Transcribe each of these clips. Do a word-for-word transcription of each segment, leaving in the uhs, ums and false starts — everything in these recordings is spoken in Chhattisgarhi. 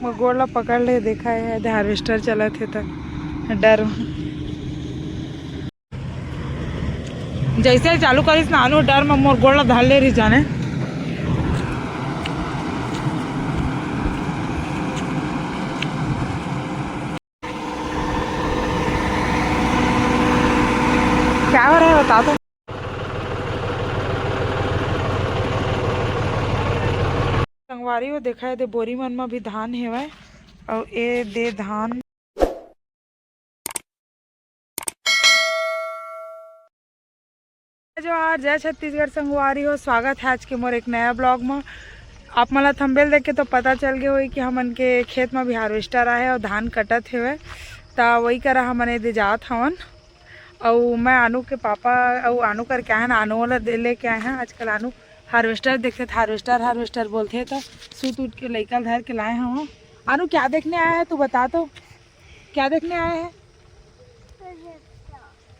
मोर गोड़ ला पकड़ ले, देखा है, हार्वेस्टर चलत हे त डर म। जैसे चालू करिस ना आनू, डर म मोर गोड़ ला धर ले रही जाने। क्या हो रहा है बता तो। संगवारी हो, देखा है दे बोरी मन म भी धान हेवय, अउ ए दे धान। जोहार, जय छत्तीसगढ़ संगवारी हो, स्वागत है आज के मोर एक नया ब्लॉग म। आप मन ला थंबनेल देख के तो पता चल गए होई कि हमन के खेत म भी हार्वेस्टर आहे अउ धान कटत हेवय, त वही करा हमन ए दे जात हवन। अउ मैं आनू के पापा अउ आनू करके आए हैं ना, आनू वाला दे लेके आए हैं। आजकल आनू हार्वेस्टर देखते थे, हार्वेस्टर हार्वेस्टर बोलते हैं, तो सूत उठ के लइका धर के लाए हैं। आनू क्या देखने आया है तू बता तो, क्या देखने आया है?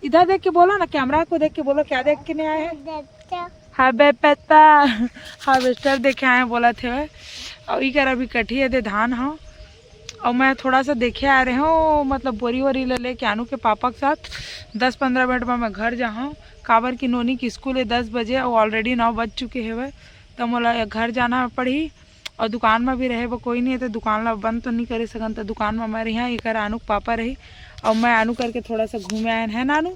इधर देख के बोलो ना, कैमरा को देख के बोलो, क्या देख के नहीं आया है? हाँ बे पता, हार्वेस्टर देखे आए हैं बोला थे। और इकर अभी कटिया दे धान हो। और मैं थोड़ा सा देखे आ रहे हूँ, मतलब बोरी वोरी ले लेके आनू के पापा के साथ दस पंद्रह मिनट में मैं घर जाहूँ। काबर कि नोनी के स्कूल है दस बजे और ऑलरेडी नौ बज चुके हवे, तो मोला घर जाना पड़ही। और दुकान में भी रहे बर कोई नहीं है, तो दुकान ला बंद तो नहीं करे सकन, तो दुकान में मैं रही, इकर आनू के पापा रही। और मैं आनू करके थोड़ा सा घूमे आए हैं ना आनू,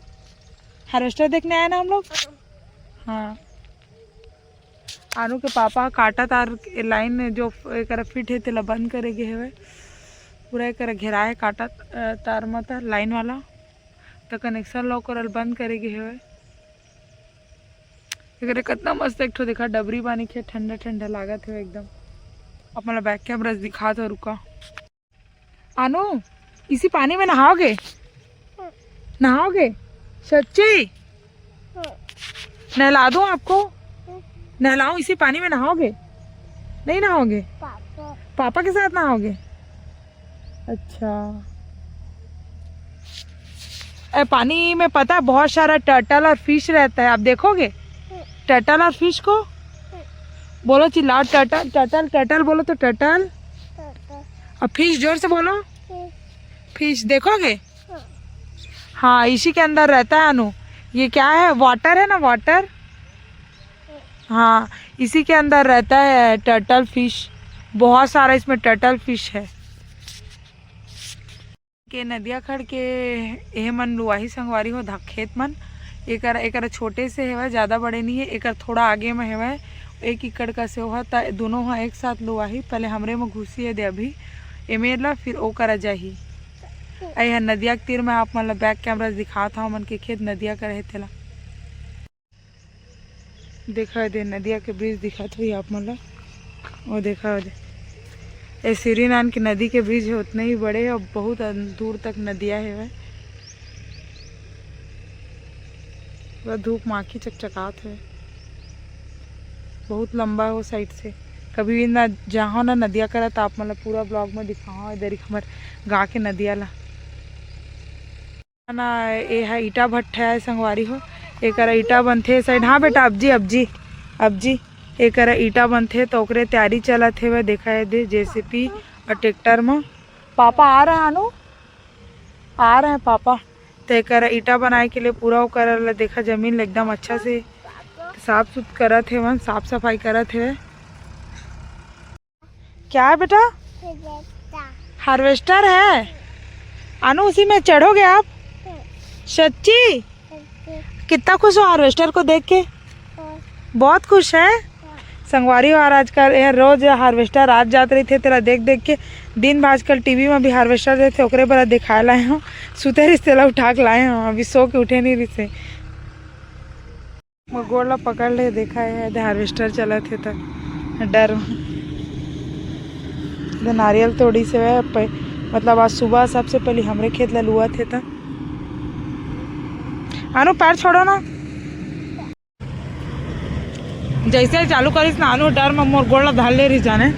हार्वेस्टर देखने आए ना हम लोग। हाँ, आनू के पापा काटा तार के लाइन जो एकरा फिट है तेला बंद करे गे हवे। पूरा एकरा घेरा है काटा, अ, तार म त लाइन वाला, त कनेक्शन ला ओकर बंद करे गे हवे। एकरे कतना मस्त एक ठो देखा डबरी बानी के ठंडा ठंडा लागत हवे एकदम। अपन ला बैक कैमरा से दिखात हो, रुका। आनू, इसी पानी में नहाओगे? नहाओगे? सच्ची? नहला दूं आपको? नहलाऊं? इसी पानी में नहाओगे? नहीं नहाओगे? पापा। पापा के साथ नहाओगे? अच्छा। ए, पानी में पता है बहुत सारा टर्टल और फिश रहता है, आप देखोगे टर्टल और फिश को? बोलो चिल्लाओ, टर्टल, टर्टल, टर्टल बोलो तो टर्टल। और फिश जोर से बोलो। फिश देखोगे? हाँ, इसी के अंदर रहता है अनु। ये क्या है? वाटर है ना, वाटर। हाँ, इसी के अंदर रहता है टर्टल फिश। बहुत सारा इसमें टर्टल फिश है। के नदिया खड़ के एह मन लुआही संगवारी हो धा-, खेत मन। एकर, एकर छोटे से हेवय, ज़्यादा बड़े नहीं है। एकर थोड़ा आगे में हेवय, एक एकड़ का से ओहा, त दोनों ह एक साथ लुआही। पहले हमरे में घुसी है दे अभी एमेर ला, फिर ओ करा जाही। ए ह नदिया के तीर में आप मन ला बैक कैमरा से दिखात हव, मन के खेत नदिया कर हे तेला। देखा दे नदिया के ब्रिज दिखात होही आप मन ला। ओ देखा दे, ए सीरी नान के नदी के ब्रिज है, उतना ही बड़े है, बहुत अन-, दूर तक नदिया हेवय। पूरा धूप माखी चकचकात है, बहुत लंबा है वो साइड से। कभी भी ना जाहो ना नदिया करा, तो आप मन ला पूरा ब्लॉग में दिखाओ इधर ही हमर गाँव के नदिया ला। ना, ए ह ईटा भट्ठा है संगवारी हो, एकरा ईटा बनथे साइड। हाँ बेटा, अब जी, अब जी, अब जी, एकरा ईटा बनथे तो ओकरे तैयारी चलत हेवय। देखा है दे जेसीपी और ट्रैक्टर म पापा आ रहे हैं, अनु आ रहे हैं पापा। तो एकरा ईटा बनाए के लिए पूरा ओकरा ला देखा जमीन ला एकदम अच्छा से साफ सुथ करत हेवन, साफ सफाई करत हेवय। क्या है बेटा? हार्वेस्टर। हार्वेस्टर है। अनु, उसी में चढ़ोगे आप? हम्म। सच्ची? सच्ची। कितना खुश हो हार्वेस्टर को देख के? हम्म। बहुत खुश है। हम्म। संगवारी हो, आजकल ये रोज हार्वेस्टर आज जात रहिथे, तेला देख देख के दिन भर आजकल टीवी में भी हार्वेस्टर देथे, ओकरे बर दिखाए लाए हूँ। सुते रहिस तेला उठा के लाए हूँ, अभी सो के उठे नहीं रहिसे। मोर गोड़ ला पकड़ ले, देखा है, एदे हार्वेस्टर चलत हे त डर म। एदे नारियल तोड़ी से वह प-, मतलब आज सुबह सबसे पहले हमरे खेत ला लुआ थे त। अनु, पैर छोड़ो ना। जैसे चालू करिस ना अनु, डर म मोर गोड़ ला धर ले रही जाने।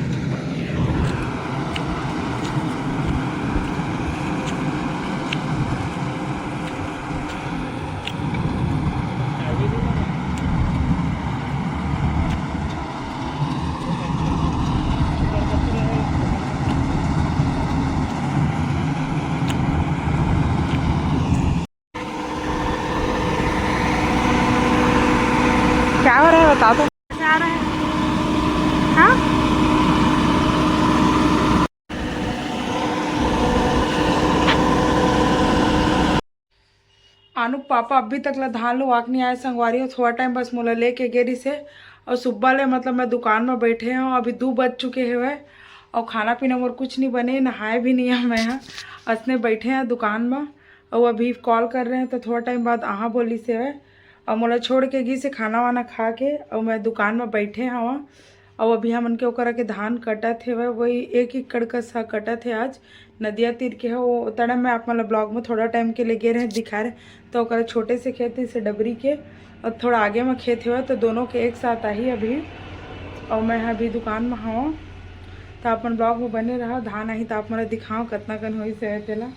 बता दो। जा रहे हैं। हाँ? आनू के पापा अभी तक ला धान लुवा के नहीं आए संगवारी हो। थोड़ा टाइम बस मोला लेके गे रिहिसे। और सुब्बा ले मतलब मैं दुकान में बैठे हूँ, अभी दू बज चुके हवय। और खाना पीना मोर कुछ नहीं बने, नहाए भी नहीं है मैं ह। असने बैठे हैं दुकान में। और अभी कॉल कर रहे हैं तो थोड़ा टाइम बाद आहा बोलिस हवय। और मोला छोड़ के गिस हे खाना वाना खा के, और मैं दुकान में बैठे हवं। और अभी हमन के ओकरा के धान कटत हेवय, वही एक एकड़ कस ह कटत हे आज। नदिया तीर के ह, वो तड़ा मैं आप मन ला ब्लॉग में थोड़ा टाइम के लिए गे रहे, दिखा रहे, तो ओकरा छोटे से खेत हे, से डबरी के, और थोड़ा आगे में खेत हेवय, तो दोनों के एक साथ आही अभी। और मैं ह अभी दुकान में हवं, तो आप मन ब्लॉग में बने रहा। धान आही तो आप मन ला दिखाओ कतना कन होइस हे तेला।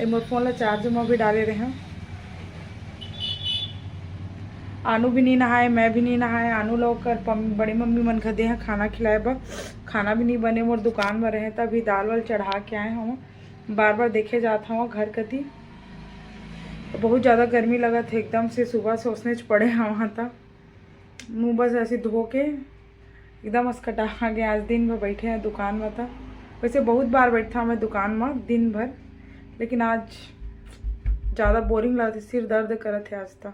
ए मोर फोन ला चार्ज में भी डाले रहे। आनू भी नहीं नहाए, मैं भी नहीं नहाए। आनू ला ओकर पम-, बड़ी मम्मी मन खदे हैं खाना खिलाए बर। खाना भी नहीं बने, मोर दुकान में रहे, तभी दाल वाल चढ़ा के आए हवं। बार बार देखे जात हवं घर कती। बहुत ज़्यादा गर्मी लगत है एकदम से, सुबह से ओसनेच पड़े हवं त मुँह बस ऐसे धो के एकदम असकटा गए। आज दिन भर बैठे हैं दुकान में, त वैसे बहुत बार बैठता हूँ मैं दुकान में दिन भर, लेकिन आज ज़्यादा बोरिंग लगत है, सिर दर्द करत है आज तक।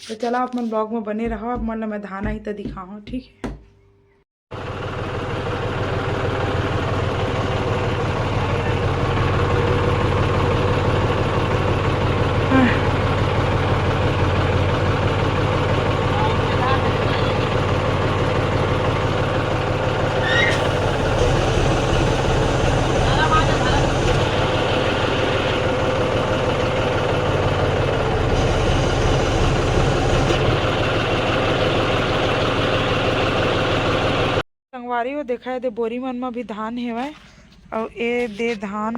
तो चला, आप मन ब्लॉग में बने रहो, आप मन ला मैं धान आही त दिखाऊँ, ठीक है। संगवारी हो, देखा, ये दे बोरी मन म भी धान हेवय, अउ ए दे धान,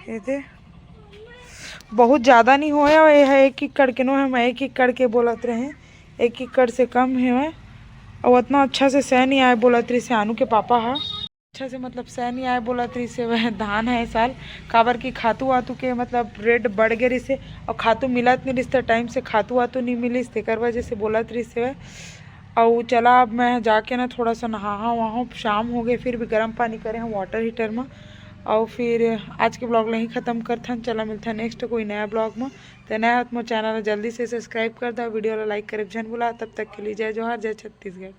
ए दे बहुत ज़्यादा नहीं होय, अउ ये ह एक एकड़ के नो हे, मैं एक एकड़ के बोलत रहे, एक एकड़ से कम हेवय, अउ उतना अच्छा से सह नहीं आए बोलत रहिस हे आनू के पापा ह। अच्छा से मतलब सह नहीं आए बोलत रहिस हे वह धान है ए साल, काबर कि खातू वातू के मतलब रेट बढ़ गए रहिस हे, और खातू मिलत नहीं रहिस त टाइम से खातू वातू नहीं मिलिस, तेकर वजह से बोलत रहिस हे वह। अउ चला, अब मैं जाके ना थोड़ा सा नहाहा वहाँ, शाम हो गए, फिर भी गर्म पानी करे हैं वाटर हीटर में। और फिर आज के ब्लॉग ला ही ख़त्म करथन। चला, मिलथन नेक्स्ट कोई नया ब्लॉग में। तो नया हो तो मोर चैनल ला जल्दी से सब्सक्राइब कर दा, वीडियो ला लाइक करे झन भुला। तब तक के लिए जय जोहार, जय छत्तीसगढ़।